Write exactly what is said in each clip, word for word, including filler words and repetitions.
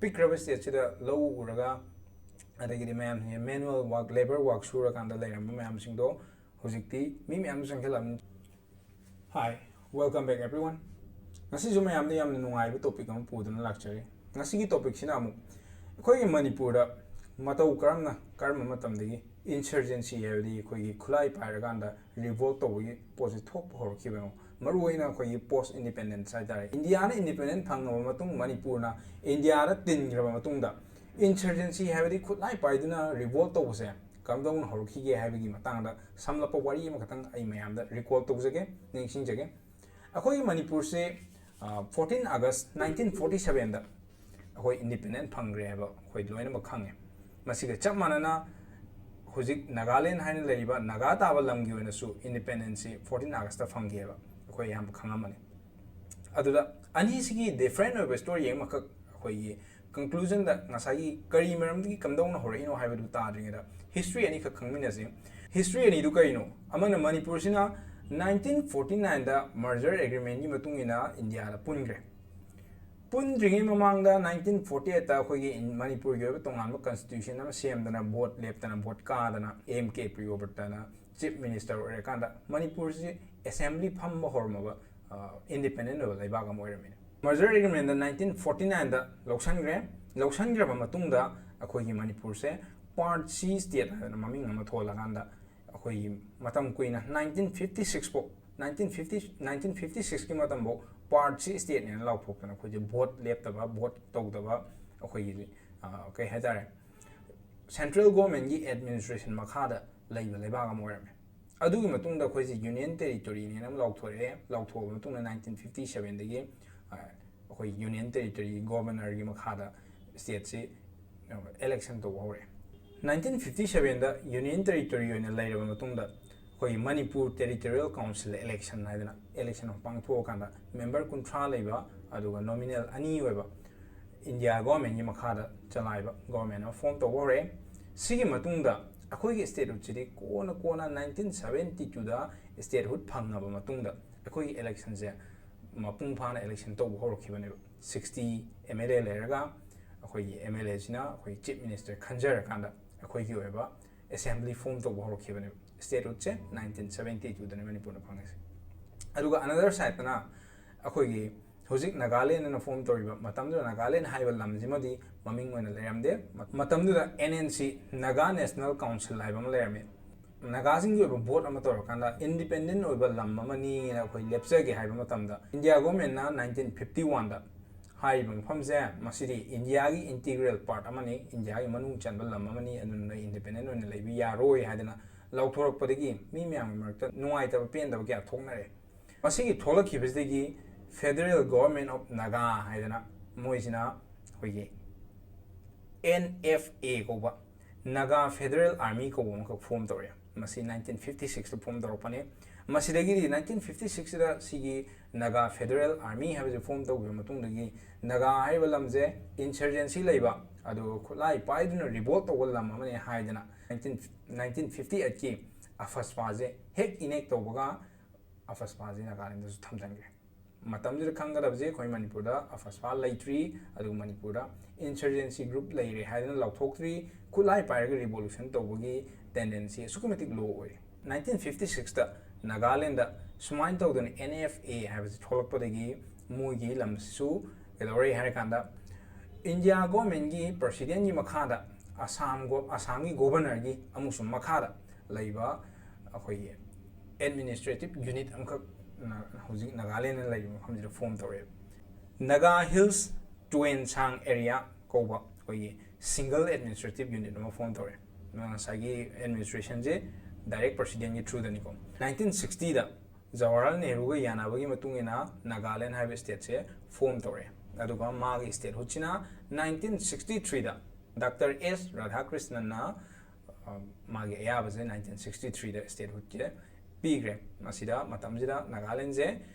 ꯄꯤꯛꯈ꯭ꯔꯕ ꯁ꯭ꯇꯦꯠꯁꯤꯗ ꯂꯧ ꯎꯔꯒ, ꯑꯗꯒꯤꯗꯤ ꯃꯌꯥꯝꯁꯤꯡꯁꯦ manual work, labour work ꯁꯨꯔꯀꯥꯟꯗ ꯂꯩꯔꯝꯕ ꯃꯌꯥꯝꯁꯤꯡꯗꯣ ꯍꯧꯖꯤꯛꯇꯤ ꯃꯤ ꯃꯌꯥꯝꯁꯨ ꯆꯪꯁꯤꯜꯂꯛꯑꯕꯅꯤ꯫ Hi, welcome back everyone. ꯉꯁꯤꯁꯨ ꯃꯌꯥꯝꯗ ꯌꯥꯝꯅ ꯅꯨꯡꯉꯥꯏꯕ topic ꯑꯃ ꯄꯨꯗꯨꯅ ꯂꯥꯛꯆꯔꯤ꯫ ꯉꯁꯤꯒꯤ topicꯁꯤꯅ ꯑꯃꯨꯛ ꯑꯩꯈꯣꯏꯒꯤ ꯃꯅꯤꯄꯨꯔꯗ ꯃꯇꯧ ꯀꯔꯝꯅ, ꯀꯔꯝꯕ ꯃꯇꯝꯗꯒꯤ insurgency, ꯍꯥꯏꯕꯗꯤ ꯑꯩꯈꯣꯏꯒꯤ ꯈꯨꯠꯂꯥꯏ ꯄꯥꯏꯔꯀꯥꯟꯗ revolt ꯇꯧꯕꯒꯤ ꯄꯣꯠꯁꯦ ꯊꯣꯛꯄ ꯍꯧꯔꯛꯈꯤꯕꯅꯣ? ꯃꯔꯨꯑꯣꯏꯅ ꯑꯩꯈꯣꯏꯒꯤ post independence ꯍꯥꯏꯇꯥꯔꯦ, ꯏꯟꯗꯤꯌꯥꯅ independent ꯐꯪꯉꯕ ꯃꯇꯨꯡ ꯃꯅꯤꯄꯨꯔꯅ ꯏꯟꯗꯤꯌꯥꯗ ꯇꯤꯟꯈ꯭ꯔꯕ ꯃꯇꯨꯡꯗ insurgency, ꯍꯥꯏꯕꯗꯤ ꯈꯨꯠꯂꯥꯏ ꯄꯥꯏꯗꯨꯅ revolt ꯇꯧꯕꯁꯦ ꯀꯝꯗꯧꯅ ꯍꯧꯔꯛꯈꯤꯒꯦ ꯍꯥꯏꯕꯒꯤ ꯃꯇꯥꯡꯗ ꯁꯝꯂꯞꯄ ꯋꯥꯔꯤ ꯑꯃꯈꯛꯇꯪ ꯑꯩ ꯃꯌꯥꯝꯗ recall ꯇꯧꯖꯒꯦ, ꯅꯤꯡꯁꯤꯡꯖꯒꯦ꯫ ꯑꯩꯈꯣꯏꯒꯤ ꯃꯅꯤꯄꯨꯔꯁꯦ, ꯑ, fourteen August nineteen forty sevenꯗ ꯑꯩꯈꯣꯏ independent ꯐꯪꯈ꯭ꯔꯦ ꯍꯥꯏꯕ ꯑꯩꯈꯣꯏ ꯂꯣꯏꯅꯃꯛ ꯈꯪꯉꯦ꯫ ꯃꯁꯤꯒ ꯆꯞ ꯃꯥꯟꯅꯅ ꯍꯧꯖꯤꯛ ꯅꯥꯒꯥꯂꯦꯟ ꯍꯥꯏꯅ ꯂꯩꯔꯤꯕ ꯅꯥꯒꯥ ꯇꯥꯕ ꯂꯝꯒꯤ ꯑꯣꯏꯅꯁꯨ independenceꯁꯤ fourteen Augustꯇ ꯐꯪꯈꯤꯑꯕ, ꯑꯩꯈꯣꯏ ꯑꯌꯥꯝꯕ ꯈꯪꯉꯝꯃꯅꯤ꯫ ꯑꯗꯨꯗ ꯑꯅꯤꯁꯤꯒꯤ different ꯑꯣꯏꯕ story ꯑꯃꯈꯛ ꯑꯩꯈꯣꯏꯒꯤ conclusionꯗ ꯉꯁꯥꯏꯒꯤ ꯀꯔꯤ ꯃꯔꯝꯗꯒꯤ ꯀꯝꯗꯧꯅ ꯍꯧꯔꯛꯏꯅꯣ ꯍꯥꯏꯕꯗꯨ ꯇꯥꯗ꯭ꯔꯤꯉꯩꯗ history ꯑꯅꯤꯈꯛ ꯈꯪꯃꯤꯟꯅꯁꯤ꯫ History ꯑꯅꯤꯗꯨ ꯀꯔꯤꯅꯣ? ꯑꯃꯅ ꯃꯅꯤꯄꯨꯔꯁꯤꯅ nineteen forty nineꯗ merger agreementꯀꯤ ꯃꯇꯨꯡ ꯏꯟꯅ ꯏꯟꯗꯤꯌꯥꯗ ꯄꯨꯟꯈ꯭ꯔꯦ꯫ ꯄꯨꯟꯗ꯭ꯔꯤꯉꯩ ꯃꯃꯥꯡꯗ nineteen forty eightꯇ ꯑꯩꯈꯣꯏꯒꯤ ꯏꯟ-, ꯃꯅꯤꯄꯨꯔꯒꯤ ꯑꯣꯏꯕ ꯇꯣꯉꯥꯟꯕ constitution ꯑꯃ ꯁꯦꯝꯗꯅ, vote ꯂꯦꯞꯇꯅ, vote ꯀꯥꯗꯅ, ꯑꯦꯝ ꯀꯦ ꯄ꯭ꯔꯤꯌꯣꯕ꯭ꯔꯇꯅ chief minister ꯑꯣꯏꯔꯀꯥꯟꯗ ꯃꯅꯤꯄꯨꯔꯁꯤ assembly ꯐꯝꯕ ꯍꯧꯔꯝꯃꯕ, ꯑ, independent ꯑꯣꯏꯕ ꯂꯩꯕꯥꯛ ꯑꯃ ꯑꯣꯏꯔꯝꯃꯤꯅꯦ꯫ Merger agreementꯗ nineteen forty nineꯗ ꯂꯧꯁꯟꯈ꯭ꯔꯦ꯫ ꯂꯧꯁꯟꯈ꯭ꯔꯕ ꯃꯇꯨꯡꯗ ꯑꯩꯈꯣꯏꯒꯤ ꯃꯅꯤꯄꯨꯔꯁꯦ part C state ꯍꯥꯏꯗꯅ ꯃꯃꯤꯡ ꯑꯃ ꯊꯣꯜꯂꯀꯥꯟꯗ ꯑꯩꯈꯣꯏꯒꯤ ꯃꯇꯝ ꯀꯨꯏꯅ nineteen fifty six ꯐꯥꯎ, nineteen fifty, nineteen fifty sixꯀꯤ ꯃꯇꯝꯐꯥꯎ part C stateꯅꯦꯅ ꯂꯥꯎꯊꯣꯛꯇꯅ ꯑꯩꯈꯣꯏꯁꯦ vote ꯂꯦꯞꯇꯕ, vote ꯇꯧꯗꯕ, ꯑꯩꯈꯣꯏꯒꯤ, ꯑ, ꯀꯩ ꯍꯥꯏꯇꯥꯔꯦ, central governmentꯀꯤ administration ꯃꯈꯥꯗ ꯂꯩꯕ ꯂꯩꯕꯥꯛ ꯑꯃ ꯑꯣꯏꯔꯝꯃꯦ꯫ ꯑꯗꯨꯒꯤ ꯃꯇꯨꯡꯗ ꯑꯩꯈꯣꯏꯁꯦ union territoryꯅꯦꯅ ꯑꯃ ꯂꯥꯎꯊꯣꯔꯛꯑꯦ꯫ ꯂꯥꯎꯊꯣꯛꯑꯕ ꯃꯇꯨꯡꯗ nineteen fifty sevenꯗꯒꯤ, ꯑ, ꯑꯩꯈꯣꯏ union territory governorꯒꯤ ꯃꯈꯥꯗ stateꯁꯤ election ꯇꯧꯕ ꯍꯧꯔꯛꯑꯦ꯫ Nineteen fifty sevenꯗ union territory ꯑꯣꯏꯅ ꯂꯩꯔꯕ ꯃꯇꯨꯡꯗ ꯑꯩꯈꯣꯏꯒꯤ ꯃꯅꯤꯄꯨꯔ Territorial Council election ꯍꯥꯏꯗꯅ election ꯑꯃ ꯄꯥꯡꯊꯣꯛꯑꯀꯥꯟꯗ member ꯀꯨꯟꯊ꯭ꯔꯥ ꯂꯩꯕ, ꯑꯗꯨꯒ nominal ꯑꯅꯤ ꯑꯣꯏꯕ, ꯏꯟꯗꯤꯌꯥ governmentꯀꯤ ꯃꯈꯥꯗ ꯆꯂꯥꯏꯕ government ꯑꯃ form ꯇꯧꯕ ꯍꯧꯔꯛꯑꯦ꯫ ꯁꯤꯒꯤ ꯃꯇꯨꯡꯗ ꯑꯩꯈꯣꯏꯒꯤ statehoodꯁꯤꯗꯤ ꯀꯣꯟꯅ ꯀꯣꯟꯅ nineteen seventy twoꯗ statehood ꯐꯪꯉꯕ ꯃꯇꯨꯡꯗ ꯑꯩꯈꯣꯏꯒꯤ electionꯁꯦ ꯃꯄꯨꯡ ꯐꯥꯅ election ꯇꯧꯕ ꯍꯧꯔꯛꯈꯤꯕꯅꯦꯕ꯫ Sixty MLA ꯂꯩꯔꯒ ꯑꯩꯈꯣꯏꯒꯤ ꯑꯦꯝ ꯑꯦꯜ ꯑꯦꯁꯤꯅ ꯑꯩꯈꯣꯏ ꯆꯤꯐ ꯃꯤꯅꯤꯁꯇꯔ ꯈꯟꯖꯔꯀꯥꯟꯗ ꯑꯩꯈꯣꯏꯒꯤ ꯑꯣꯏꯕ ꯑꯦꯁꯦꯝꯕ꯭ꯂꯤ ꯐꯣꯝ ꯇꯧꯕ ꯍꯧꯔꯛꯈꯤꯕꯅꯦꯕ꯫ ꯁ꯭ꯇꯦꯠꯍꯨꯠꯁꯦ ꯅꯥꯏꯟꯇꯤꯟ ꯁꯕꯦꯟꯇꯤ ꯇꯨꯗꯅꯤ ꯃꯅꯤꯄꯨꯔꯅ ꯐꯪꯉꯤꯁꯦ꯫ ꯑꯗꯨꯒ ꯑꯅꯗꯔ ꯁꯥꯏꯠꯇꯅ ꯑꯩꯈꯣꯏꯒꯤ ꯍꯧꯖꯤꯛ ꯅꯥꯒꯥꯂꯦꯟ ꯑꯅ ꯐꯣꯝ ꯇꯧꯔꯤꯕ, ꯃꯇꯝꯗꯨꯗ ꯅꯥꯒꯥꯂꯦꯟ ꯍꯥꯏꯕ ꯂꯝꯁꯤꯃꯗꯤ ꯃꯃꯤꯡ ꯑꯣꯏꯅ ꯂꯩꯔꯝꯗꯦ꯫ ꯃ- ꯃꯇꯝꯗꯨꯗ and N C, Naga national council ꯍꯥꯏꯕ ꯑꯃ ꯂꯩꯔꯝꯃꯤ꯫ ꯅꯥꯒꯥꯁꯤꯡꯒꯤ ꯑꯣꯏꯕ ꯕꯣꯠ ꯑꯃ ꯇꯧꯔꯀꯥꯟꯗ ꯏꯟꯗꯤꯄꯦꯟꯗꯦꯟ ꯑꯣꯏꯕ ꯂꯝ ꯑꯃꯅꯤꯅ ꯑꯩꯈꯣꯏ ꯂꯦꯞꯆꯒꯦ ꯍꯥꯏꯕ ꯃꯇꯝꯗ, ꯏꯟꯗꯤꯌꯥ ꯒꯣꯔꯃꯦꯟꯅ ꯅꯥꯏꯟꯇꯤꯟ ꯐꯤꯐꯇꯤ ꯋꯥꯟꯗ ꯍꯥꯏꯔꯤꯕ ꯃꯐꯝꯁꯦ, ꯃꯁꯤꯗꯤ ꯏꯟꯗꯤꯌꯥꯒꯤ ꯏꯟꯇꯤꯒ꯭ꯔꯦꯜ ꯄꯥꯔꯠ ꯑꯃꯅꯤ, ꯏꯟꯗꯤꯌꯥꯒꯤ ꯃꯅꯨꯡ ꯆꯟꯕ ꯂꯝ ꯑꯃꯅꯤ, ꯑꯗꯨꯅ ꯅꯣꯏ ꯏꯟꯗꯤꯄꯦꯟꯗꯦꯟ ꯑꯣꯏꯅ ꯂꯩꯕ ꯌꯥꯔꯣꯏ ꯍꯥꯏꯗꯅ ꯂꯥꯎꯊꯣꯔꯛꯄꯗꯒꯤ ꯃꯤ ꯃꯌꯥꯝꯒꯤ ꯃꯔꯛꯇ ꯅꯨꯡꯉꯥꯏꯇꯕ ꯄꯦꯟꯗꯕ ꯀꯌꯥ ꯊꯣꯛꯅꯔꯦ꯫ ꯃꯁꯤꯒꯤ ꯊꯣꯛꯂꯛꯈꯤꯕꯁꯤꯗꯒꯤ Federal Government of Naga ꯍꯥꯏꯗꯅ ꯃꯣꯏꯁꯤꯅ ꯑꯩꯈꯣꯏꯒꯤ ꯑꯦꯟ ꯑꯦꯐ ꯑꯦ ꯀꯧꯕ, ꯅꯥꯒꯥ ꯐꯦꯗꯔꯦꯜ ꯑꯥꯔꯃꯤ ꯀꯧꯕ ꯑꯃꯈꯛ ꯐꯣꯝ ꯇꯧꯔꯛꯑꯦ꯫ ꯃꯁꯤ ꯅꯥꯏꯟꯇꯤꯟ ꯐꯤꯐꯇꯤ ꯁꯤꯛꯁꯇ ꯐꯣꯝ ꯇꯧꯔꯛꯄꯅꯤ꯫ ꯃꯁꯤꯗꯒꯤꯗꯤ ꯅꯥꯏꯟꯇꯤꯟ ꯐꯤꯐꯇꯤ ꯁꯤꯛꯁꯁꯤꯗ ꯁꯤꯒꯤ ꯅꯥꯒꯥ ꯐꯦꯗꯔꯦꯜ ꯑꯥꯔꯃꯤ ꯍꯥꯏꯕꯁꯤ ꯐꯣꯝ ꯇꯧꯈꯤꯕ ꯃꯇꯨꯡꯗꯒꯤ ꯅꯥꯒꯥ ꯍꯥꯏꯔꯤꯕ ꯂꯝꯁꯦ ꯏꯟꯁꯔꯖꯦꯟꯁꯤ ꯂꯩꯕ, ꯑꯗꯨꯒ ꯈꯨꯠꯂꯥꯏ ꯄꯥꯏꯗꯨꯅ ꯔꯤꯚꯣꯜꯠ ꯇꯧꯕ ꯂꯝ ꯑꯃꯅꯤ ꯍꯥꯏꯗꯅ ꯅꯥꯏꯟꯇꯤꯟ, ꯅꯥꯏꯟꯇꯤꯟ ꯐꯤꯐꯇꯤ ꯑꯩꯠꯀꯤ ꯑꯐꯁꯄꯥꯁꯦ ꯍꯦꯛ ꯏꯅꯦꯛ ꯇꯧꯕꯒ ꯑꯐꯁꯄꯥꯁꯤ ꯅꯥꯒꯥꯂꯦꯟꯗꯁꯨ ꯊꯝꯖꯤꯟꯈ꯭ꯔꯦ꯫ ꯃꯇꯝꯗꯨꯗ ꯈꯪꯒꯗꯕꯁꯦ, ꯑꯩꯈꯣꯏ ꯃꯅꯤꯄꯨꯔꯗ ꯑꯐꯁꯄꯥ ꯂꯩꯇ꯭ꯔꯤ, ꯑꯗꯨꯒ ꯃꯅꯤꯄꯨꯔꯗ ꯏꯟꯁꯔꯖꯦꯟꯁꯤ ꯒ꯭ꯔꯨꯞ ꯂꯩꯔꯦ ꯍꯥꯏꯗꯅ ꯂꯥꯎꯊꯣꯛꯇ꯭ꯔꯤ, ꯈꯨꯠꯂꯥꯏ ꯄꯥꯏꯔꯒ ꯔꯤꯚꯣꯂꯨꯁꯟ ꯇꯧꯕꯒꯤ ꯇꯦꯟꯗꯦꯟꯁꯤ ꯑꯁꯨꯛꯀꯤ ꯃꯇꯤꯛ ꯂꯣ ꯑꯣꯏꯔꯦ꯫ ꯅꯥꯏꯟꯇꯤꯟ ꯐꯤꯐꯇꯤ ꯁꯤꯛꯁꯇ ꯅꯥꯒꯥꯂꯦꯟꯗ ꯁꯨꯃꯥꯏꯅ ꯇꯧꯗꯅ ꯑꯦꯟ ꯑꯦꯐ ꯑꯦ ꯍꯥꯏꯕꯁꯤ ꯊꯣꯛꯂꯛꯄꯗꯒꯤ ꯃꯣꯏꯒꯤ ꯂꯝꯁꯤꯁꯨ ꯀꯩꯗꯧꯔꯦ ꯍꯥꯏꯔꯀꯥꯟꯗ, ꯏꯟꯗꯤꯌꯥ ꯒꯣꯔꯃꯦꯟꯒꯤ ꯄ꯭ꯔꯁꯤꯗꯦꯟꯒꯤ ꯃꯈꯥꯗ ꯑꯁꯥꯝ ꯒꯣ-, ꯑꯁꯥꯝꯒꯤ ꯒꯣꯕꯔꯅꯔꯒꯤ ꯑꯃꯁꯨꯡ ꯃꯈꯥꯗ ꯂꯩꯕ ꯑꯩꯈꯣꯏꯒꯤ ꯑꯦꯗꯃꯤꯅꯤꯁꯇ꯭ꯔꯦꯇꯤꯞ ꯌꯨꯅꯤꯠ ꯑꯃꯈꯛ ꯅ-, ꯍꯧꯖꯤꯛ ꯅꯥꯒꯥꯂꯦꯟꯗ ꯂꯩꯔꯤꯕ ꯃꯐꯝꯁꯤꯗ ꯐꯣꯝ ꯇꯧꯔꯛꯑꯦꯕ꯫ ꯅꯥꯒꯥ ꯍꯤꯜꯁ ꯇꯨꯋꯦꯟꯁꯥꯡ ꯑꯦꯔꯤꯌꯥ ꯀꯧꯕ ꯑꯩꯈꯣꯏꯒꯤ ꯁꯤꯡꯒꯜ ꯑꯦꯗꯃꯤꯅꯤꯁꯇ꯭ꯔꯦꯇꯤꯞ ꯌꯨꯅꯤꯠ ꯑꯃ ꯐꯣꯝ ꯇꯧꯔꯛꯑꯦ꯫ ꯉꯁꯥꯏꯒꯤ ꯑꯦꯗꯃꯤꯅꯤꯁꯇ꯭ꯔꯦꯁꯟꯁꯦ ꯗꯥꯏꯔꯦꯛ ꯄ꯭ꯔꯁꯤꯗꯦꯟꯒꯤ ꯊ꯭ꯔꯨꯗꯅꯤꯀꯣ꯫ ꯅꯥꯏꯟꯇꯤꯟ ꯁꯤꯛꯁꯇꯤꯗ ꯖꯋꯥꯍꯔꯂꯥꯜ ꯅꯦꯍꯔꯨꯒ ꯌꯥꯅꯕꯒꯤ ꯃꯇꯨꯡ ꯏꯟꯅ ꯅꯥꯒꯥꯂꯦꯟ ꯍꯥꯏꯕ ꯁ꯭ꯇꯦꯠꯁꯦ ꯐꯣꯝ ꯇꯧꯔꯛꯑꯦ꯫ ꯑꯗꯨꯒ ꯃꯥꯒꯤ ꯁ꯭ꯇꯦꯠꯍꯨꯠꯁꯤꯅ ꯅꯥꯏꯟꯇꯤꯟ ꯁꯤꯛꯁꯇꯤ ꯊ꯭ꯔꯤꯗ ꯗꯥꯛꯇꯔ ꯑꯦꯁ ꯔꯥꯙꯥꯀ꯭ꯔꯤꯁꯅꯟꯅ, ꯑ, ꯃꯥꯒꯤ ꯑꯌꯥꯕꯁꯦ ꯅꯥꯏꯟꯇꯤꯟ ꯁꯤꯛꯁꯇꯤ ꯊ꯭ꯔꯤꯗ ꯁ꯭ꯇꯦꯠꯍꯨꯠꯁꯦ ꯄꯤꯈ꯭ꯔꯦ꯫ ꯃꯁꯤꯗ, ꯃꯇꯝꯁꯤꯗ ꯅꯥꯒꯥꯂꯦꯟꯁꯦ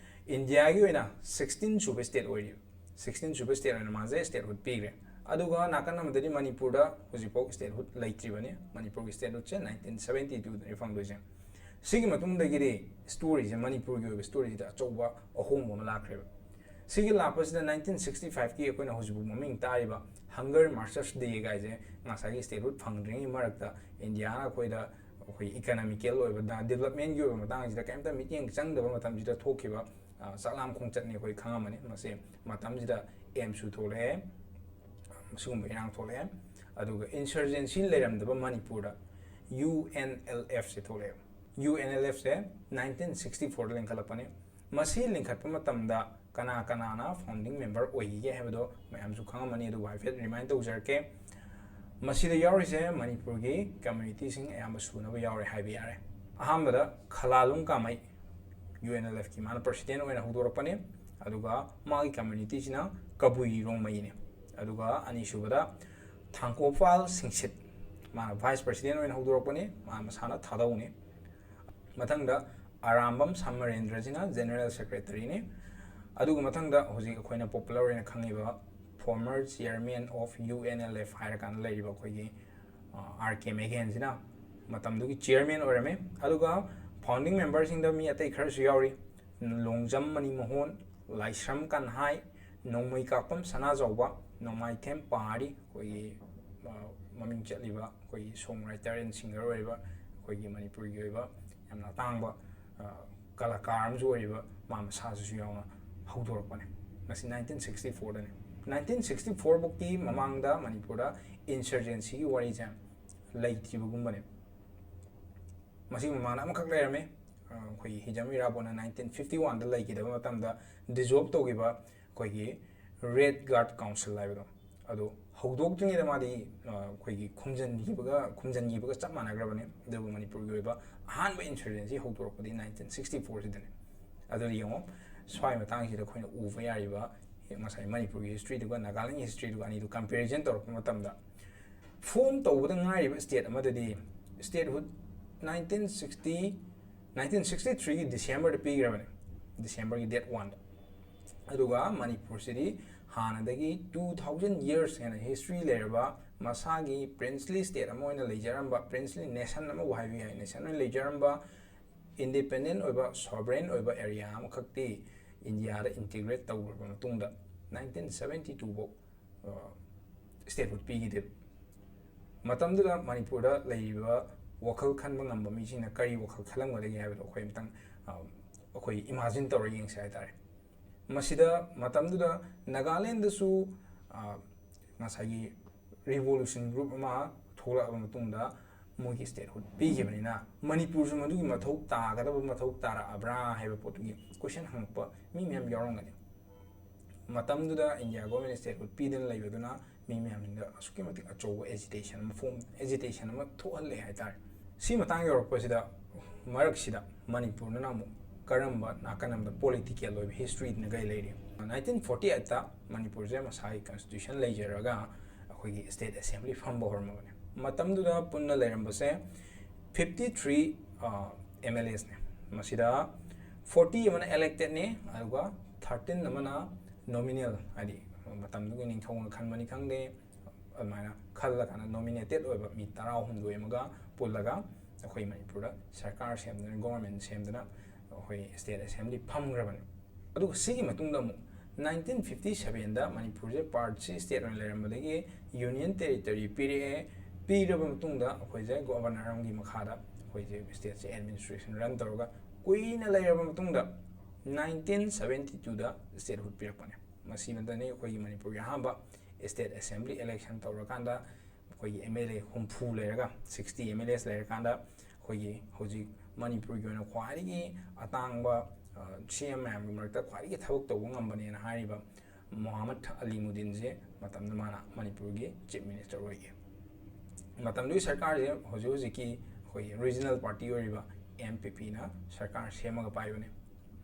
ꯏꯟꯗꯤꯌꯥꯒꯤ ꯑꯣꯏꯅ ꯁꯤꯛꯁꯇꯤꯟ ꯁꯨꯕ ꯁ꯭ꯇꯦꯠ ꯑꯣꯏꯔꯤꯕ꯫ ꯁꯤꯛꯁꯇꯤꯟ ꯁꯨꯕ ꯁ꯭ꯇꯦꯠ ꯑꯣꯏꯅ ꯃꯥꯁꯦ ꯁ꯭ꯇꯦꯠꯍꯨꯠ ꯄꯤꯈ꯭ꯔꯦ꯫ ꯑꯗꯨꯒ ꯅꯥꯀꯟ ꯑꯃꯗꯗꯤ ꯃꯅꯤꯄꯨꯔꯗ ꯍꯧꯖꯤꯛꯐꯥꯎ ꯁ꯭ꯇꯦꯠꯍꯨꯠ ꯂꯩꯇ꯭ꯔꯤꯕꯅꯤ꯫ ꯃꯅꯤꯄꯨꯔꯒꯤ ꯁ꯭ꯇꯦꯠꯍꯨꯠꯁꯦ ꯅꯥꯏꯟꯇꯤꯟ ꯁꯕꯦꯟꯇꯤ ꯇꯨꯗꯅꯤ ꯐꯪꯗꯣꯏꯁꯦ꯫ ꯁꯤꯒꯤ ꯃꯇꯨꯡꯗꯒꯤꯗꯤ ꯁ꯭ꯇꯣꯔꯤꯁꯦ, ꯃꯅꯤꯄꯨꯔꯒꯤ ꯑꯣꯏꯕ ꯁ꯭ꯇꯣꯔꯤꯁꯤꯗ ꯑꯆꯧꯕ ꯑꯍꯣꯡꯕ ꯑꯃ ꯂꯥꯛꯈ꯭ꯔꯦꯕ꯫ ꯁꯤꯒꯤ ꯂꯥꯛꯄꯁꯤꯗ ꯅꯥꯏꯟꯇꯤꯟ ꯁꯤꯛꯁꯇꯤ ꯐꯥꯏꯚꯀꯤ ꯑꯩꯈꯣꯏꯅ ꯍꯧꯖꯤꯛꯐꯥꯎ ꯃꯃꯤꯡ ꯇꯥꯔꯤꯕ ꯍꯪꯒꯔ ꯃꯥꯔꯆꯔꯁ ꯗꯦ ꯀꯥꯏꯁꯦ, ꯉꯁꯥꯏꯒꯤ ꯁ꯭ꯇꯦꯠꯍꯨꯗ ꯐꯪꯗ꯭ꯔꯤꯉꯩ ꯃꯔꯛꯇ ꯏꯟꯗꯤꯌꯥꯅ ꯑꯩꯈꯣꯏꯗ ꯑꯩꯈꯣꯏ ꯏꯀꯅꯣꯃꯤꯀꯦꯜ ꯑꯣꯏꯕ ꯗꯤꯕꯂꯞꯃꯦꯟꯒꯤ ꯑꯣꯏꯕ ꯃꯇꯥꯡꯁꯤꯗ ꯀꯩꯝꯇ ꯃꯤꯠꯌꯦꯡ ꯆꯪꯗꯕ ꯃꯇꯝꯁꯤꯗ ꯊꯣꯛꯈꯤꯕ ꯆꯥꯛꯂꯥꯝ ꯈꯣꯡꯆꯠꯅꯤ ꯑꯩꯈꯣꯏ ꯈꯪꯉꯝꯃꯅꯤ꯫ ꯃꯁꯤ ꯃꯇꯝꯁꯤꯗ ꯑꯦꯝꯁꯨ ꯊꯣꯛꯂꯛꯑꯦ, ꯁꯤꯒꯨꯝꯕ ꯏꯔꯥꯡ ꯊꯣꯛꯂꯛꯑꯦ, ꯑꯗꯨꯒ ꯏꯟꯁꯔꯖꯦꯟꯁꯤ ꯂꯩꯔꯝꯗꯕ ꯃꯅꯤꯄꯨꯔꯗ ꯌꯨ ꯑꯦꯟ ꯑꯦꯜ ꯑꯦꯐꯁꯦ ꯊꯣꯛꯂꯛꯑꯦ꯫ ꯌꯨ ꯑꯦꯟ ꯑꯦꯜ ꯑꯦꯐꯁꯦ ꯅꯥꯏꯟꯇꯤꯟ ꯁꯤꯛꯁꯇꯤ ꯐꯣꯔꯗ ꯂꯤꯡꯈꯠꯂꯛꯄꯅꯤ꯫ ꯃꯁꯤ ꯂꯤꯡꯈꯠꯄ ꯃꯇꯝꯗ ꯀꯅꯥ ꯀꯅꯥꯅ ꯐꯥꯎꯟꯗꯤꯡ ꯃꯦꯝꯕꯔ ꯑꯣꯏꯈꯤꯒꯦ ꯍꯥꯏꯕꯗꯣ ꯃꯌꯥꯝꯁꯨ ꯈꯪꯉꯝꯃꯅꯤ, ꯑꯗꯨꯕꯨ ꯍꯥꯏꯐꯦꯠ ꯔꯤꯃꯥꯏꯟ ꯇꯧꯖꯔꯛꯀꯦ꯫ ꯃꯁꯤꯗ ꯌꯥꯎꯔꯤꯁꯦ ꯃꯅꯤꯄꯨꯔꯒꯤ ꯀꯝꯃ꯭ꯌꯨꯅꯤꯇꯤꯁꯤꯡ ꯑꯌꯥꯝꯕ ꯁꯨꯅꯕ ꯌꯥꯎꯔꯦ ꯍꯥꯏꯕ ꯌꯥꯔꯦ꯫ ꯑꯍꯥꯟꯕꯗ ꯈꯂꯥꯂꯨꯡ ꯀꯥꯃꯩ, ꯌꯨ ꯑꯦꯟ ꯑꯦꯜ ꯑꯦꯐꯀꯤ ꯃꯥꯅ ꯄ꯭ꯔꯁꯤꯗꯦꯟ ꯑꯣꯏꯅ ꯍꯧꯗꯣꯔꯛꯄꯅꯤ, ꯑꯗꯨꯒ ꯃꯥꯒꯤ ꯀꯝꯃ꯭ꯌꯨꯅꯤꯇꯤꯁꯤꯅ ꯀꯕꯨꯏ ꯔꯣꯡꯃꯩꯅꯤ꯫ ꯑꯗꯨꯒ ꯑꯅꯤꯁꯨꯕꯗ ꯊꯥꯡꯀꯣꯄꯥꯜ ꯁꯤꯡꯁꯤꯠ, ꯃꯥꯅ ꯚꯥꯏꯁ ꯄ꯭ꯔꯁꯤꯗꯦꯟ ꯑꯣꯏꯅ ꯍꯧꯗꯣꯔꯛꯄꯅꯤ, ꯃꯥ ꯃꯁꯥꯅ ꯊꯥꯗꯧꯅꯤ꯫ ꯃꯊꯪꯗ ꯑꯔꯥꯝꯕꯝ ꯁꯃꯔꯦꯟꯗ꯭ꯔꯖꯤꯅ ꯖꯦꯅꯔꯦꯜ ꯁꯦꯀ꯭ꯔꯦꯇꯔꯤꯅꯤ꯫ ꯑꯗꯨꯒ ꯃꯊꯪꯗ ꯍꯧꯖꯤꯛ ꯑꯩꯈꯣꯏꯅ ꯄꯣꯄꯨꯂꯔ ꯑꯣꯏꯅ ꯈꯪꯉꯤꯕ former chairman of U N L F ꯍꯥꯏꯔꯀꯥꯟꯗ ꯂꯩꯔꯤꯕ ꯑꯩꯈꯣꯏꯒꯤ ꯑꯥꯔ ꯀꯦ ꯃꯦꯘꯦꯟꯁꯤꯅ ꯃꯇꯝꯗꯨꯒꯤ ꯆꯤꯌꯔꯃꯦꯟ ꯑꯣꯏꯔꯝꯃꯤ꯫ ꯑꯗꯨꯒ ꯐꯥꯎꯟꯗꯤꯡ ꯃꯦꯝꯕꯔꯁꯤꯡꯗ ꯃꯤ ꯑꯇꯩ ꯈꯔꯁꯨ ꯌꯥꯎꯔꯤ꯫ ꯂꯣꯡꯖꯝ ꯃꯅꯤꯃꯣꯍꯣꯟ, ꯂꯥꯏꯁ꯭ꯔꯝ ꯀꯟꯍꯥꯏ, ꯅꯣꯡꯃꯩꯀꯥꯛꯄꯝ ꯁꯅꯥꯖꯥꯎꯕ, ꯅꯣꯡꯃꯥꯏꯊꯦꯝ ꯄꯥꯔꯤ, ꯑꯩꯈꯣꯏꯒꯤ ꯑ, ꯃꯃꯤꯡ ꯆꯠꯂꯤꯕ ꯑꯩꯈꯣꯏꯒꯤ song writer and singer ꯑꯣꯏꯔꯤꯕ ꯑꯩꯈꯣꯏꯒꯤ ꯃꯅꯤꯄꯨꯔꯒꯤ ꯑꯣꯏꯕ ꯌꯥꯝꯅ ꯑꯇꯥꯡꯕ ꯑ, ꯀꯂꯥꯀꯥꯔ ꯑꯃꯁꯨ ꯑꯣꯏꯔꯤꯕ ꯃꯥ ꯃꯁꯥꯁꯤꯁꯨ ꯌꯥꯎꯅ ꯍꯧꯗꯣꯔꯛꯄꯅꯦ꯫ ꯃꯁꯤ ꯅꯥꯏꯟꯇꯤꯟ ꯁꯤꯛꯁꯇꯤ ꯐꯣꯔꯗꯅꯤ꯫ ꯅꯥꯏꯟꯇꯤꯟ ꯁꯤꯛꯁꯇꯤ ꯐꯣꯔ ꯐꯥꯎꯀꯤ ꯃꯃꯥꯡꯗ ꯃꯅꯤꯄꯨꯔꯗ ꯏꯟꯁꯔꯖꯦꯟꯁꯤꯒꯤ ꯋꯥꯔꯤꯁꯦ ꯂꯩꯇ꯭ꯔꯤꯕꯒꯨꯝꯕꯅꯦ꯫ ꯃꯁꯤꯒꯤ ꯃꯃꯥꯡꯗ ꯑꯃꯈꯛ ꯂꯩꯔꯝꯃꯤ꯫ ꯑ, ꯑꯩꯈꯣꯏꯒꯤ ꯍꯤꯖꯝ ꯏꯔꯥꯕꯣꯠꯅ ꯅꯥꯏꯟꯇꯤꯟ ꯐꯤꯐꯇꯤ ꯋꯥꯟꯗ ꯂꯩꯈꯤꯗꯕ ꯃꯇꯝꯗ ꯗꯤꯖꯣꯜꯕ ꯇꯧꯈꯤꯕ ꯑꯩꯈꯣꯏꯒꯤ ꯔꯦꯠ ꯒꯥꯔꯗ ꯀꯥꯎꯟꯁꯤꯜ ꯍꯥꯏꯕꯗꯣ꯫ ꯑꯗꯣ ꯍꯧꯗꯣꯛꯇ꯭ꯔꯤꯉꯩꯗ ꯃꯥꯗꯤ, ꯑ, ꯑꯩꯈꯣꯏꯒꯤ ꯈꯨꯝꯖꯤꯟꯈꯤꯕꯒ, ꯈꯨꯝꯖꯤꯟꯈꯤꯕꯒ ꯆꯞ ꯃꯥꯟꯅꯈ꯭ꯔꯕꯅꯤ꯫ ꯑꯗꯨꯕꯨ ꯃꯅꯤꯄꯨꯔꯒꯤ ꯑꯣꯏꯕ ꯑꯍꯥꯟꯕ ꯏꯟꯁꯔꯖꯦꯟꯁꯤ ꯍꯧꯗꯣꯔꯛꯄꯗꯤ ꯅꯥꯏꯟꯇꯤꯟ ꯁꯤꯛꯁꯇꯤ ꯐꯣꯔꯁꯤꯗꯅꯤ꯫ ꯑꯗꯨꯗ ꯌꯦꯡꯉꯣ, ꯁ꯭ꯋꯥꯏ ꯃꯇꯥꯡꯁꯤꯗ ꯑꯩꯈꯣꯏꯅ ꯎꯕ ꯌꯥꯔꯤꯕ ꯉꯁꯥꯏ ꯃꯅꯤꯄꯨꯔꯒꯤ ꯍꯤꯁꯇ꯭ꯔꯤꯗꯨꯒ ꯅꯥꯒꯥꯂꯦꯟꯒꯤ ꯍꯤꯁꯇ꯭ꯔꯤꯗꯨꯒ ꯑꯅꯤꯗꯨ ꯀꯝꯄꯦꯔꯤꯖꯟ ꯇꯧꯔꯛꯄ ꯃꯇꯝꯗ, ꯐꯣꯝ ꯇꯧꯕꯗ ꯉꯥꯏꯔꯤꯕ ꯁ꯭ꯇꯦꯠ ꯑꯃꯗꯗꯤ ꯁ꯭ꯇꯦꯠꯍꯨꯗ ꯅꯥꯏꯟꯇꯤꯟ ꯁꯤꯛꯁꯇꯤ, ꯅꯥꯏꯟꯇꯤꯟ ꯁꯤꯛꯁꯇꯤ ꯊ꯭ꯔꯤꯒꯤ ꯗꯤꯁꯦꯝꯕꯔꯗ ꯄꯤꯈ꯭ꯔꯕꯅꯤ, ꯗꯤꯁꯦꯝꯕꯔꯒꯤ ꯗꯦꯠ ꯋꯥꯟꯗ꯫ ꯑꯗꯨꯒ ꯃꯅꯤꯄꯨꯔꯁꯤꯗꯤ ꯍꯥꯟꯅꯗꯒꯤ ꯇꯨ ꯊꯥꯎꯖꯟ ꯌꯔꯁ ꯍꯦꯟꯅ ꯍꯤꯁꯇ꯭ꯔꯤ ꯂꯩꯔꯕ, ꯃꯁꯥꯒꯤ ꯄ꯭ꯔꯤꯟꯁꯂꯤ ꯁ꯭ꯇꯦꯠ ꯑꯃ ꯑꯣꯏꯅ ꯂꯩꯖꯔꯝꯕ, ꯄ꯭ꯔꯤꯟꯁꯂꯤ ꯅꯦꯁꯟ ꯑꯃꯕꯨ ꯍꯥꯏꯕ ꯌꯥꯏ, ꯅꯦꯁꯟ ꯑꯣꯏꯅ ꯂꯩꯖꯔꯝꯕ, ꯏꯟꯗꯤꯄꯦꯟꯗꯦꯟ ꯑꯣꯏꯕ, ꯁꯣꯚꯔꯦꯟ ꯑꯣꯏꯕ ꯑꯦꯔꯤꯌꯥ ꯑꯃꯈꯛꯇꯤ ꯏꯟꯗꯤꯌꯥꯗ ꯏꯟꯇꯤꯒ꯭ꯔꯦꯠ ꯇꯧꯈ꯭ꯔꯕ ꯃꯇꯨꯡꯗ ꯅꯥꯏꯟꯇꯤꯟ ꯁꯕꯦꯟꯇꯤ ꯇꯨ ꯐꯥꯎ ꯁ꯭ꯇꯦꯠꯍꯨꯗ ꯄꯤꯈꯤꯗꯦꯕ꯫ ꯃꯇꯝꯗꯨꯗ ꯃꯅꯤꯄꯨꯔꯗ ꯂꯩꯔꯤꯕ ꯋꯥꯈꯜ ꯈꯟꯕ ꯉꯝꯕ ꯃꯤꯁꯤꯡꯅ ꯀꯔꯤ ꯋꯥꯈꯜ ꯈꯜꯂꯝꯒꯗꯒꯦ ꯍꯥꯏꯕꯗꯣ ꯑꯩꯈꯣꯏ ꯑꯃꯨꯛꯇꯪ ꯑꯩꯈꯣꯏ ꯏꯃꯥꯖꯤꯟ ꯇꯧꯔ ꯌꯦꯡꯁꯦ ꯍꯥꯏ ꯇꯥꯔꯦ꯫ ꯃꯁꯤꯗ ꯃꯇꯝꯗꯨꯗ ꯅꯥꯒꯥꯂꯦꯟꯗꯁꯨ ꯉꯁꯥꯏꯒꯤ ꯔꯤꯚꯣꯂꯨꯁꯟ ꯒ꯭ꯔꯨꯞ ꯑꯃ ꯊꯣꯛꯂꯛꯑꯕ ꯃꯇꯨꯡꯗ ꯃꯣꯏꯒꯤ ꯁ꯭ꯇꯦꯠꯍꯨꯗ ꯄꯤꯈꯤꯕꯅꯤꯅ ꯃꯅꯤꯄꯨꯔꯁꯨ ꯃꯗꯨꯒꯤ ꯃꯊꯧ ꯇꯥꯒꯗꯕ ꯃꯊꯧ ꯇꯥꯔꯛꯑꯕ꯭ꯔꯥ ꯍꯥꯏꯕ ꯄꯣꯠꯇꯨꯒꯤ ꯀꯣꯏꯁꯟ ꯍꯪꯉꯛꯄ ꯃꯤ ꯃꯌꯥꯝ ꯌꯥꯎꯔꯝꯒꯅꯤ꯫ ꯃꯇꯝꯗꯨꯗ ꯏꯟꯗꯤꯌꯥ ꯒꯣꯔꯃꯦꯟ ꯁ꯭ꯇꯦꯠꯍꯨꯗ ꯄꯤꯗꯅ ꯂꯩꯕꯗꯨꯅ ꯃꯤ ꯃꯌꯥꯝꯁꯤꯡꯗ ꯑꯁꯨꯛꯀꯤ ꯃꯇꯤꯛ ꯑꯆꯧꯕ ꯑꯦꯖꯤꯇꯦꯁꯟ ꯑꯃ ꯐꯣꯝ ꯑꯦꯖꯤꯇꯦꯁꯟ ꯑꯃ ꯊꯣꯛꯍꯜꯂꯦ ꯍꯥꯏꯇꯥꯔꯦ꯫ ꯁꯤ ꯃꯇꯥꯡ ꯌꯧꯔꯛꯄꯁꯤꯗ ꯃꯔꯛꯁꯤꯗ ꯃꯅꯤꯄꯨꯔꯗꯅ ꯑꯃꯨꯛ ꯀꯔꯝꯕ ꯅꯥꯀꯟ ꯑꯃꯗ ꯄꯣꯂꯤꯇꯤꯀꯦꯜ ꯑꯣꯏꯕ ꯍꯤꯁꯇ꯭ꯔꯤꯅ ꯀꯩ ꯂꯩꯔꯤ? ꯅꯥꯏꯟꯇꯤꯟ ꯐꯣꯔꯇꯤ ꯑꯩꯠꯇ ꯃꯅꯤꯄꯨꯔꯁꯦ ꯃꯁꯥꯒꯤ ꯀꯟꯁꯇꯤꯇ꯭ꯌꯨꯁꯟ ꯂꯩꯖꯔꯒ ꯑꯩꯈꯣꯏꯒꯤ ꯁ꯭ꯇꯦꯠ ꯑꯦꯁꯦꯝꯕ꯭ꯂꯤ ꯐꯝꯕ ꯍꯧꯔꯝꯃꯕꯅꯤ꯫ ꯃꯇꯝꯗꯨꯗ ꯄꯨꯟꯅ ꯂꯩꯔꯝꯕꯁꯦ ꯐꯤꯐꯇꯤ ꯊ꯭ꯔꯤ ꯑꯦꯝ ꯑꯦꯜ ꯑꯦꯁꯅꯦ꯫ ꯃꯁꯤꯗ ꯐꯣꯔꯇꯤ ꯑꯃꯅ ꯑꯦꯂꯦꯛꯇꯦꯠꯅꯤ, ꯑꯗꯨꯒ ꯊꯥꯔꯇꯤꯟ ꯑꯃꯅ ꯅꯣꯃꯤꯅꯦꯜ, ꯍꯥꯏꯗꯤ ꯃꯇꯝꯗꯨꯒꯤ ꯅꯤꯡꯊꯧꯅ ꯈꯟꯕꯅꯤ ꯈꯪꯗꯦ, ꯑꯗꯨꯃꯥꯏꯅ ꯈꯜꯂꯀꯥꯟꯗ ꯅꯣꯃꯤꯅꯦꯇꯦꯠ ꯑꯣꯏꯕ ꯃꯤ ꯇꯔꯥꯍꯨꯝꯗꯣꯏ ꯑꯃꯒ ꯄꯨꯜꯂꯒ ꯑꯩꯈꯣꯏ ꯃꯅꯤꯄꯨꯔꯗ ꯁꯔꯀꯥꯔ ꯁꯦꯝꯗꯅ, ꯒꯣꯔꯃꯦꯟ ꯁꯦꯝꯗꯅ ꯑꯩꯈꯣꯏ ꯁ꯭ꯇꯦꯠ ꯑꯦꯁꯦꯝꯕ꯭ꯂꯤ ꯐꯝꯈ꯭ꯔꯕꯅꯤ꯫ ꯑꯗꯨꯒ ꯁꯤꯒꯤ ꯃꯇꯨꯡꯗ ꯑꯃꯨꯛ ꯅꯥꯏꯟꯇꯤꯟ ꯐꯤꯐꯇꯤ ꯁꯕꯦꯟꯗ ꯃꯅꯤꯄꯨꯔꯁꯦ ꯄꯥꯔꯠ ꯁꯤ ꯁ꯭ꯇꯦꯠ ꯑꯣꯏꯅ ꯂꯩꯔꯝꯕꯗꯒꯤ ꯌꯨꯅꯤꯌꯟ ꯇꯦꯔꯤꯇꯣꯔꯤ ꯄꯤꯔꯛꯑꯦ꯫ ꯄꯤꯔꯕ ꯃꯇꯨꯡꯗ ꯑꯩꯈꯣꯏꯁꯦ ꯒꯣꯕꯔꯅꯔ ꯑꯃꯒꯤ ꯃꯈꯥꯗ ꯑꯩꯈꯣꯏꯁꯦ ꯁ꯭ꯇꯦꯠꯁꯦ ꯑꯦꯗꯃꯤꯅꯤꯁꯇ꯭ꯔꯦꯁꯟ ꯔꯟ ꯇꯧꯔꯒ ꯀꯨꯏꯅ ꯂꯩꯔꯕ ꯃꯇꯨꯡꯗ ꯅꯥꯏꯟꯇꯤꯟ ꯁꯕꯦꯟꯇꯤ ꯇꯨꯗ ꯁ꯭ꯇꯦꯠꯍꯨꯗ ꯄꯤꯔꯛꯄꯅꯦ꯫ ꯃꯁꯤꯃꯛꯇꯅꯤ ꯑꯩꯈꯣꯏꯒꯤ ꯃꯅꯤꯄꯨꯔꯒꯤ ꯑꯍꯥꯟꯕ ꯁ꯭ꯇꯦꯠ ꯑꯦꯁꯦꯝꯕ꯭ꯂꯤ ꯏꯂꯦꯛꯁꯟ ꯇꯧꯔꯀꯥꯟꯗ ꯑꯩꯈꯣꯏꯒꯤ ꯑꯦꯝ ꯑꯦꯜ ꯑꯦ ꯍꯨꯝꯐꯨ ꯂꯩꯔꯒ, ꯁꯤꯛꯁꯇꯤ ꯑꯦꯝ ꯑꯦꯜ ꯑꯦꯁ ꯂꯩꯔꯀꯥꯟꯗ ꯑꯩꯈꯣꯏꯒꯤ ꯍꯧꯖꯤꯛ ꯃꯅꯤꯄꯨꯔꯒꯤ ꯑꯣꯏꯅ ꯈ꯭ꯋꯥꯏꯗꯒꯤ ꯑꯇꯥꯡꯕ ꯁꯤ ꯑꯦꯝ ꯃꯌꯥꯝꯒꯤ ꯃꯔꯛꯇ ꯈ꯭ꯋꯥꯏꯗꯒꯤ ꯊꯕꯛ ꯇꯧꯕ ꯉꯝꯕꯅꯦꯅ ꯍꯥꯏꯔꯤꯕ ꯃꯣꯍꯥꯃꯠ ꯑꯂꯤ ꯃꯨꯗꯤꯟꯁꯦ ꯃꯇꯝꯗ ꯃꯥꯅ ꯃꯅꯤꯄꯨꯔꯒꯤ ꯆꯤꯐ ꯃꯤꯅꯤꯁꯇꯔ ꯑꯣꯏꯈꯤ꯫ ꯃꯇꯝꯗꯨꯒꯤ ꯁꯔꯀꯥꯔꯁꯦ ꯍꯧꯖꯤꯛ ꯍꯧꯖꯤꯛꯀꯤ ꯑꯩꯈꯣꯏꯒꯤ ꯔꯤꯖꯅꯦꯜ ꯄꯥꯔꯇꯤ ꯑꯣꯏꯔꯤꯕ ꯑꯦꯝ ꯄꯤ ꯄꯤꯅ ꯁꯔꯀꯥꯔ ꯁꯦꯝꯃꯒ ꯄꯥꯏꯕꯅꯤ꯫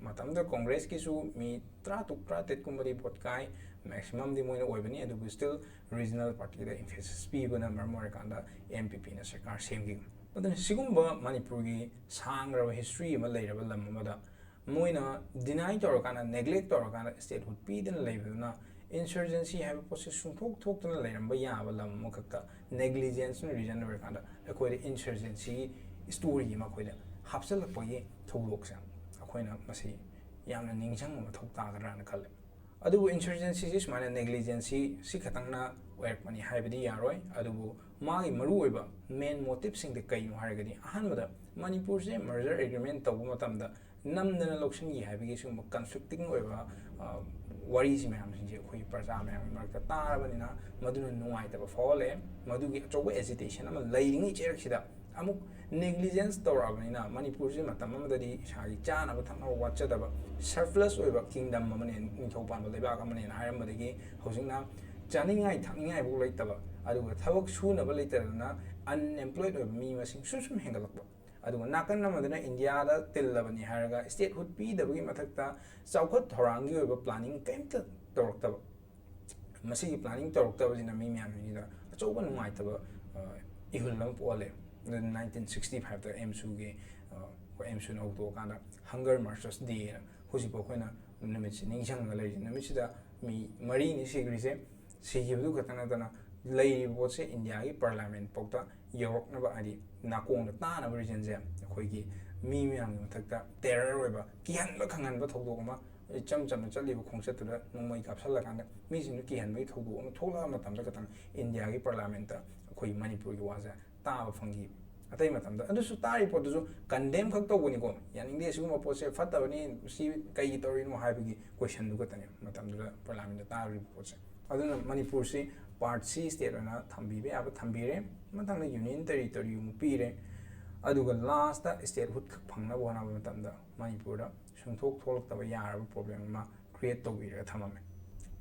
ꯃꯇꯝꯗꯨꯗ ꯀꯣꯡꯒ꯭ꯔꯦꯁꯀꯤꯁꯨ ꯃꯤ ꯇꯔꯥꯇꯔꯨꯛ ꯇꯔꯥꯇꯔꯦꯠꯀꯨꯝꯕꯗꯤ ꯚꯣꯠ ꯀꯥꯏ, ꯃꯦꯛꯁꯤꯃꯝꯗꯤ ꯃꯣꯏꯅ ꯑꯣꯏꯕꯅꯤ, ꯑꯗꯨꯕꯨ ꯁ꯭ꯇꯤꯜ ꯔꯤꯖꯅꯦꯜ ꯄꯥꯔꯇꯤꯗ ꯏꯝꯐꯦꯁꯤꯁ ꯄꯤꯕꯅ ꯃꯔꯝ ꯑꯣꯏꯔꯀꯥꯟꯗ ꯑꯦꯝ ꯄꯤ ꯄꯤꯅ ꯁꯔꯀꯥꯔ ꯁꯦꯝꯈꯤ꯫ ꯑꯗꯨꯅ ꯁꯤꯒꯨꯝꯕ ꯃꯅꯤꯄꯨꯔꯒꯤ ꯁꯥꯡꯈ꯭ꯔꯕ ꯍꯤꯁꯇ꯭ꯔꯤ ꯑꯃ ꯂꯩꯔꯕ ꯂꯝ ꯑꯃꯗ ꯃꯣꯏꯅ ꯗꯤꯅꯥꯏ ꯇꯧꯔꯀꯥꯟꯗ, ꯅꯦꯒ꯭ꯂꯦꯛ ꯇꯧꯔꯀꯥꯟꯗ ꯁ꯭ꯇꯦꯠꯍꯨꯗ ꯄꯤꯗꯅ ꯂꯩꯕꯗꯨꯅ ꯏꯟꯁꯔꯖꯦꯟꯁꯤ ꯍꯥꯏꯕ ꯄꯣꯠꯁꯦ ꯁꯨꯡꯊꯣꯛ ꯊꯣꯛꯇꯅ ꯂꯩꯔꯝꯕ ꯌꯥꯕ ꯂꯝ ꯑꯃꯈꯛꯇ ꯅꯦꯒ꯭ꯂꯤꯖꯦꯟꯁꯅ ꯔꯤꯖꯟ ꯑꯣꯏꯔꯀꯥꯟꯗ ꯑꯩꯈꯣꯏꯗ ꯏꯟꯁꯔꯖꯦꯟꯁꯤꯒꯤ ꯁ꯭ꯇꯣꯔꯤ ꯑꯃ ꯑꯩꯈꯣꯏꯗ ꯍꯥꯞꯆꯤꯜꯂꯛꯄꯒꯤ ꯊꯧꯗꯣꯛꯁꯦ ꯑꯩꯈꯣꯏꯅ ꯃꯁꯤ ꯌꯥꯝꯅ ꯅꯤꯡꯁꯤꯡꯕ ꯃꯊꯧ ꯇꯥꯒꯗ꯭ꯔꯥꯅ ꯈꯜꯂꯦ꯫ ꯑꯗꯨꯕꯨ insurgencyꯁꯤ ꯁꯨꯃꯥꯏꯅ negligence ꯁꯤ ꯈꯛꯇꯪꯅ ꯑꯣꯏꯔꯛꯄꯅꯤ ꯍꯥꯏꯕꯗꯤ ꯌꯥꯔꯣꯏ꯫ ꯑꯗꯨꯕꯨ ꯃꯥꯒꯤ ꯃꯔꯨꯑꯣꯏꯕ main motiveꯁꯤꯡꯗꯤ ꯀꯩꯅꯣ ꯍꯥꯏꯔꯒꯗꯤ, ꯑꯍꯥꯟꯕꯗ ꯃꯅꯤꯄꯨꯔꯁꯦ merger agreement ꯇꯧꯕ ꯃꯇꯝꯗ ꯅꯝꯗꯅ ꯂꯧꯁꯤꯟꯈꯤ ꯍꯥꯏꯕꯒꯤ ꯁꯤꯒꯨꯝꯕ conflicting ꯑꯣꯏꯕ, ꯑ, ꯋꯥꯔꯤꯁꯤ ꯃꯌꯥꯝꯁꯤꯡꯁꯦ ꯑꯩꯈꯣꯏ ꯄ꯭ꯔꯖꯥ ꯃꯌꯥꯝꯒꯤ ꯃꯔꯛꯇ ꯇꯥꯔꯕꯅꯤꯅ, ꯃꯗꯨꯅ ꯅꯨꯡꯉꯥꯏꯇꯕ ꯐꯥꯎꯍꯜꯂꯛꯑꯦ꯫ ꯃꯗꯨꯒꯤ ꯑꯆꯧꯕ agitation ꯑꯃ ꯂꯩꯔꯤꯉꯩ ꯆꯩꯔꯛꯁꯤꯗ ꯑꯃꯨꯛ negligence ꯇꯧꯔꯛꯑꯕꯅꯤꯅ, ꯃꯅꯤꯄꯨꯔꯁꯤ ꯃꯇꯝ ꯑꯃꯗꯗꯤ ꯏꯁꯥꯒꯤ ꯆꯥꯅꯕ ꯊꯛꯅꯕ ꯋꯥꯠꯆꯗꯕ, surplus ꯑꯣꯏꯕ kingdom ꯑꯃꯅꯦ, ꯅꯤꯡꯊꯧ ꯄꯥꯟꯕ ꯂꯩꯕꯥꯛ ꯑꯃꯅꯦꯅ ꯍꯥꯏꯔꯝꯕꯗꯒꯤ, ꯍꯧꯖꯤꯛꯅ ꯆꯥꯅꯤꯡꯉꯥꯏ ꯊꯛꯅꯤꯡꯉꯥꯏꯐꯥꯎ ꯂꯩꯇꯕ, ꯑꯗꯨꯒ ꯊꯕꯛ ꯁꯨꯅꯕ ꯂꯩꯇꯗꯅ unemployed ꯑꯣꯏꯕ ꯃꯤ ꯃꯁꯤꯡ ꯁꯨꯝ ꯁꯨꯝ ꯍꯦꯟꯒꯠꯂꯛꯄ꯫ ꯑꯗꯨꯒ ꯅꯥꯀꯟ ꯑꯃꯗꯅ ꯏꯟꯗꯤꯌꯥꯗ ꯇꯤꯜꯂꯕꯅꯤ ꯍꯥꯏꯔꯒ statehood ꯄꯤꯗꯕꯒꯤ ꯃꯊꯛꯇ ꯆꯥꯎꯈꯠ ꯊꯧꯔꯥꯡꯒꯤ ꯑꯣꯏꯕ planning ꯀꯔꯤꯝꯇ ꯇꯧꯔꯛꯇꯕ꯫ ꯃꯁꯤꯒꯤ planning ꯇꯧꯔꯛꯇꯕꯁꯤꯅ ꯃꯤ ꯃꯌꯥꯝꯁꯤꯡꯁꯤꯗ ꯑꯆꯧꯕ ꯅꯨꯡꯉꯥꯏꯇꯕ, ꯑ, ꯏꯍꯨꯜ ꯑꯃ ꯄꯣꯛꯍꯜꯂꯦ꯫ ꯑꯗꯨꯅ nineteen sixty fiveꯇ ꯑꯦꯝꯁꯨꯒꯤ, ꯑ, ꯑꯩꯈꯣꯏ ꯑꯦꯝꯁꯨꯅ ꯍꯧꯗꯣꯛꯑꯀꯥꯟꯗ Hunger Marchers Dayꯅ ꯍꯧꯖꯤꯛꯐꯥꯎ ꯑꯩꯈꯣꯏꯅ ꯅꯨꯃꯤꯠꯁꯦ ꯅꯤꯡꯁꯤꯡꯉꯒ ꯂꯩꯔꯤꯁꯦ꯫ ꯅꯨꯃꯤꯠꯁꯤꯗ ꯃꯤ ꯃꯔꯤꯅꯤ ꯁꯤꯈ꯭ꯔꯤꯁꯦ꯫ ꯁꯤꯈꯤꯕꯗꯨ ꯈꯛꯇ ꯅꯠꯇꯅ ꯂꯩꯔꯤꯕ ꯄꯣꯠꯁꯦ ꯏꯟꯗꯤꯌꯥꯒꯤ parliament ꯐꯥꯎꯗ ꯌꯧꯔꯛꯅꯕ, ꯍꯥꯏꯗꯤ ꯅꯥꯀꯣꯡꯗ ꯇꯥꯅꯕ reasonꯁꯦ, ꯑꯩꯈꯣꯏꯒꯤ ꯃꯤ ꯃꯌꯥꯝꯒꯤ ꯃꯊꯛꯇ terror ꯑꯣꯏꯕ, ꯀꯤꯍꯟꯕ ꯈꯪꯍꯟꯕ ꯊꯧꯗꯣꯛ ꯑꯃ, ꯏꯆꯝ ꯆꯝꯅ ꯆꯠꯂꯤꯕ ꯈꯣꯡꯆꯠꯇꯨꯗ ꯅꯣꯡꯃꯩ ꯀꯥꯞꯁꯜꯂꯀꯥꯟꯗ ꯃꯤꯁꯤꯡꯗꯨ ꯀꯤꯍꯟꯕꯒꯤ ꯊꯧꯗꯣꯛ ꯑꯃ ꯊꯣꯛꯂꯛꯑ ꯃꯇꯝꯗ ꯈꯛꯇꯪ ꯏꯟꯗꯤꯌꯥꯒꯤ parliamentꯇ ꯑꯩꯈꯣꯏ ꯃꯅꯤꯄꯨꯔꯒꯤ ꯋꯥꯁꯦ ꯇꯥꯕ ꯐꯪꯈꯤ꯫ ꯑꯇꯩ ꯃꯇꯝꯗ ꯑꯗꯨꯁꯨ ꯇꯥꯔꯤ ꯄꯣꯠꯇꯨꯁꯨ condemn ꯈꯛ ꯇꯧꯕꯅꯤꯀꯣ, "ꯌꯥꯅꯤꯡꯗꯦ, ꯁꯤꯒꯨꯝꯕ ꯄꯣꯠꯁꯦ ꯐꯠꯇꯕꯅꯤ, ꯁꯤ ꯀꯩꯒꯤ ꯇꯧꯔꯤꯅꯣ?" ꯍꯥꯏꯕꯒꯤ questionꯗꯨ ꯈꯛꯇꯅꯦ ꯃꯇꯝꯗꯨꯗ parliamentꯇ ꯇꯥꯔꯤꯕ ꯄꯣꯠꯁꯦ꯫ ꯑꯗꯨꯅ ꯃꯅꯤꯄꯨꯔꯁꯤ part C state ꯑꯣꯏꯅ ꯊꯝꯕꯤꯕ ꯌꯥꯕ ꯊꯝꯕꯤꯔꯦ꯫ ꯃꯊꯪꯗ union territory ꯑꯃꯨꯛ ꯄꯤꯔꯦ꯫ ꯑꯗꯨꯒ lastꯇ statehood ꯈꯛ ꯐꯪꯅꯕ ꯍꯣꯠꯅꯕ ꯃꯇꯝꯗ ꯃꯅꯤꯄꯨꯔꯗ ꯁꯨꯡꯊꯣꯛ ꯊꯣꯛꯂꯛꯇꯕ ꯌꯥꯔꯕ problem ꯑꯃ create ꯇꯧꯕꯤꯔꯒ ꯊꯝꯃꯝꯃꯦ꯫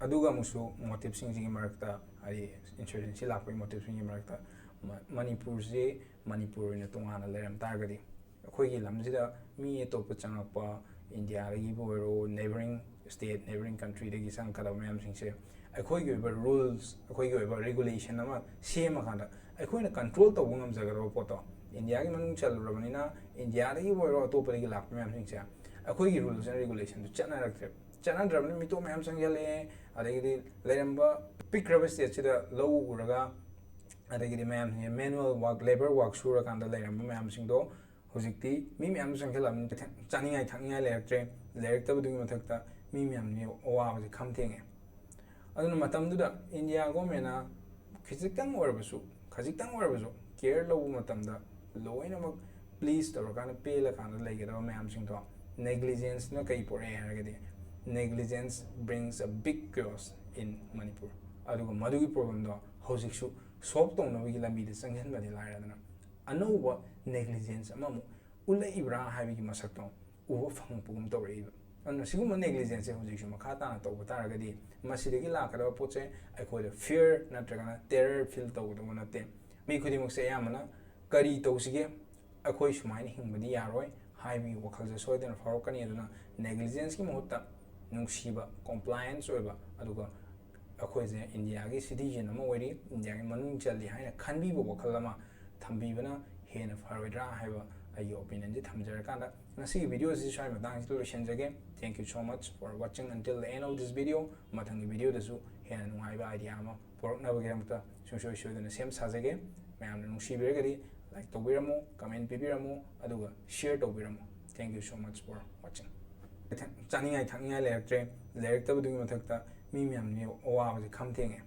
ꯑꯗꯨꯒ ꯑꯃꯨꯛꯁꯨ motiveꯁꯤꯡꯁꯤꯒꯤ ꯃꯔꯛꯇ, ꯍꯥꯏꯗꯤ insurgency ꯂꯥꯛꯄꯒꯤ motiveꯁꯤꯡꯒꯤ ꯃꯔꯛꯇ, ꯃ-, ꯃꯅꯤꯄꯨꯔꯁꯤ ꯃꯅꯤꯄꯨꯔ ꯑꯣꯏꯅ ꯇꯣꯉꯥꯟꯅ ꯂꯩꯔꯝ ꯇꯥꯔꯒꯗꯤ, ꯑꯩꯈꯣꯏꯒꯤ ꯂꯝꯁꯤꯗ ꯃꯤ ꯑꯇꯣꯞꯄ ꯆꯪꯉꯛꯄ, ꯏꯟꯗꯤꯌꯥꯗꯒꯤꯕꯨ ꯑꯣꯏꯔꯣ, neighbouring state, neighbouring countryꯗꯒꯤ ꯆꯪꯉꯛꯀꯗꯕ ꯃꯌꯥꯝꯁꯤꯡꯁꯦ, ꯑꯩꯈꯣꯏꯒꯤ ꯑꯣꯏꯕ rules, ꯑꯩꯈꯣꯏꯒꯤ ꯑꯣꯏꯕ regulation ꯑꯃ ꯁꯦꯝꯃꯀꯥꯟꯗ ꯑꯩꯈꯣꯏꯅ control ꯇꯧꯕ ꯉꯝꯖꯒꯗꯕ ꯄꯣꯠꯇꯣ, ꯏꯟꯗꯤꯌꯥꯒꯤ ꯃꯅꯨꯡ ꯆꯜꯂꯨꯔꯕꯅꯤꯅ, ꯏꯟꯗꯤꯌꯥꯗꯒꯤꯕꯨ ꯑꯣꯏꯔꯣ, ꯑꯇꯣꯞꯄꯗꯒꯤ ꯂꯥꯛꯄ ꯃꯌꯥꯝꯁꯤꯡꯁꯦ, ꯑꯩꯈꯣꯏꯒꯤ rules and regulationꯗꯨ ꯆꯠꯅꯔꯛꯇ꯭ꯔꯦ꯫ ꯆꯠꯅꯗ꯭ꯔꯕꯅꯤꯅ ꯃꯤꯇꯣꯞ ꯃꯌꯥꯝ ꯆꯪꯁꯤꯜꯂꯛꯑꯦ꯫ ꯑꯗꯒꯤꯗꯤ ꯂꯩꯔꯝꯕ ꯄꯤꯛꯈ꯭ꯔꯕ stateꯁꯤꯗ ꯂꯧ ꯎꯔꯒ, ꯑꯗꯒꯤꯗꯤ ꯃꯌꯥꯝꯁꯤꯡꯁꯦ manual work, labour work ꯁꯨꯔꯀꯥꯟꯗ ꯂꯩꯔꯝꯕ ꯃꯌꯥꯝꯁꯤꯡꯗꯣ ꯍꯧꯖꯤꯛꯇꯤ ꯃꯤ ꯃꯌꯥꯝꯁꯨ ꯆꯪꯁꯤꯜꯂꯛꯑꯕꯅꯤꯅ ꯆꯥꯅꯤꯡꯉꯥꯏ ꯊꯛꯅꯤꯡꯉꯥꯏ ꯂꯩꯔꯛꯇ꯭ꯔꯦ꯫ ꯂꯩꯔꯛꯇꯕꯗꯨꯒꯤ ꯃꯊꯛꯇ ꯃꯤ ꯃꯌꯥꯝꯒꯤ ꯑꯋꯥꯕꯁꯦ ꯈꯝ ꯊꯦꯡꯉꯦ꯫ ꯑꯗꯨꯅ ꯃꯇꯝꯗꯨꯗ ꯏꯟꯗꯤꯌꯥ ꯒꯣꯔꯃꯦꯟꯅ ꯈꯖꯤꯛꯇꯪ ꯑꯣꯏꯔꯕꯁꯨ, ꯈꯖꯤꯛꯇꯪ ꯑꯣꯏꯔꯕꯁꯨ ꯀꯦꯌꯔ ꯂꯧꯕ ꯃꯇꯝꯗ ꯂꯣꯏꯅꯃꯛ ꯄ꯭ꯂꯤꯁ ꯇꯧꯔꯀꯥꯟꯗ ꯄꯦꯜꯂꯀꯥꯟꯗ ꯂꯩꯒꯗꯕ ꯃꯌꯥꯝꯁꯤꯡꯗꯣ ꯅꯦꯒ꯭ꯂꯤꯖꯦꯟꯁꯅ ꯀꯩ ꯄꯨꯔꯛꯑꯦ ꯍꯥꯏꯔꯒꯗꯤ negligence brings a big chaos in Manipur꯫ ꯑꯗꯨꯒ ꯃꯗꯨꯒꯤ ꯄ꯭ꯔꯣꯕ꯭ꯂꯦꯝꯗꯣ ꯍꯧꯖꯤꯛꯁꯨ ꯁꯣꯜꯕ ꯇꯧꯅꯕꯒꯤ ꯂꯝꯕꯤꯗ ꯆꯪꯁꯤꯟꯕꯗꯤ ꯂꯥꯏꯔꯗꯅ ꯑꯅꯧꯕ ꯅꯦꯒ꯭ꯂꯤꯖꯦꯟꯁ ꯑꯃꯃꯨꯛ ꯎꯠꯂꯛꯏꯕ꯭ꯔꯥ ꯍꯥꯏꯕꯒꯤ ꯃꯁꯛꯇꯣ ꯎꯕ ꯐꯪꯉꯛꯄꯒꯨꯝ ꯇꯧꯔꯛꯏꯕ꯫ ꯑꯗꯨꯅ ꯁꯤꯒꯨꯝꯕ ꯅꯦꯒ꯭ꯂꯤꯖꯦꯟꯁꯁꯦ ꯍꯧꯖꯤꯛꯁꯨ ꯃꯈꯥ ꯇꯥꯅ ꯇꯧꯕ ꯇꯥꯔꯒꯗꯤ ꯃꯁꯤꯗꯒꯤ ꯂꯥꯛꯀꯗꯕ ꯄꯣꯠꯁꯦ ꯑꯩꯈꯣꯏꯗ ꯐꯤꯌꯔ ꯅꯠꯇ꯭ꯔꯒꯅ ꯇꯦꯔꯔ ꯐꯤꯜ ꯇꯧꯒꯗꯧꯕ ꯅꯠꯇꯦ꯫ ꯃꯤ ꯈꯨꯗꯤꯡꯃꯛꯁꯦ ꯑꯌꯥꯝꯕꯅ ꯀꯔꯤ ꯇꯧꯁꯤꯒꯦ, ꯑꯩꯈꯣꯏ ꯁꯨꯃꯥꯏꯅ ꯍꯤꯡꯕꯗꯤ ꯌꯥꯔꯣꯏ ꯍꯥꯏꯕꯒꯤ ꯋꯥꯈꯜꯁꯦ ꯁꯣꯏꯗꯅ ꯐꯥꯎꯔꯛꯀꯅꯤ꯫ ꯑꯗꯨꯅ ꯅꯦꯒ꯭ꯂꯤꯖꯦꯟꯁꯀꯤ ꯃꯍꯨꯠꯇ ꯅꯨꯡꯁꯤꯕ, ꯀꯣꯝꯄ꯭ꯂꯥꯏꯌꯦꯟꯁ ꯑꯣꯏꯕ, ꯑꯗꯨꯒ ꯑꯩꯈꯣꯏꯁꯦ ꯏꯟꯗꯤꯌꯥꯒꯤ ꯁꯤꯇꯤꯖꯦꯟ ꯑꯃ ꯑꯣꯏꯔꯤ, ꯏꯟꯗꯤꯌꯥꯒꯤ ꯃꯅꯨꯡ ꯆꯜꯂꯤ ꯍꯥꯏꯅ ꯈꯟꯕꯤꯕ ꯋꯥꯈꯜ ꯑꯃ ꯊꯝꯕꯤꯕꯅ ꯍꯦꯟꯅ ꯐꯔꯣꯏꯗ꯭ꯔꯥ ꯍꯥꯏꯕ ꯑꯩꯒꯤ ꯑꯣꯄꯤꯅꯤꯌꯟꯁꯦ ꯊꯝꯖꯔꯀꯥꯟꯗ ꯉꯁꯤꯒꯤ ꯚꯤꯗꯤꯑꯣꯁꯤ ꯁ꯭ꯋꯥꯏ ꯃꯇꯥꯡꯁꯤꯗ ꯂꯣꯏꯁꯤꯟꯖꯒꯦ꯫ Thank you so much for watching until the end of this video꯫ ꯃꯊꯪꯒꯤ ꯚꯤꯗꯤꯑꯣꯗꯁꯨ ꯍꯦꯟꯅ ꯅꯨꯡꯉꯥꯏꯕ ꯑꯥꯏꯗꯤꯌꯥ ꯑꯃ ꯄꯨꯔꯛꯅꯕꯒꯤꯗꯃꯛꯇ ꯁꯨꯡꯁꯣꯏ ꯁꯣꯏꯗꯅ ꯁꯦꯝ ꯁꯥꯖꯒꯦ꯫ ꯃꯌꯥꯝꯅ ꯅꯨꯡꯁꯤꯕꯤꯔꯒꯗꯤ ꯂꯥꯏꯛ ꯇꯧꯕꯤꯔꯝꯃꯨ, ꯀꯃꯦꯟ ꯄꯤꯕꯤꯔꯝꯃꯨ, ꯑꯗꯨꯒ ꯁꯤꯌꯔ ꯇꯧꯕꯤꯔꯝꯃꯨ꯫ Thank you so much for watching꯫ ꯆꯥꯅꯤꯡꯉꯥꯏ ꯊꯛꯅꯤꯡꯉꯥꯏ ꯂꯩꯔꯛꯇ꯭ꯔꯦ꯫ ꯂꯩꯔꯛꯇꯕꯗꯨꯒꯤ ꯃꯊꯛꯇ ꯃꯤ ꯃꯌꯥꯝꯒꯤ ꯑꯋꯥꯕꯁꯦ ꯈꯝ ꯊꯦꯡꯉꯦ꯫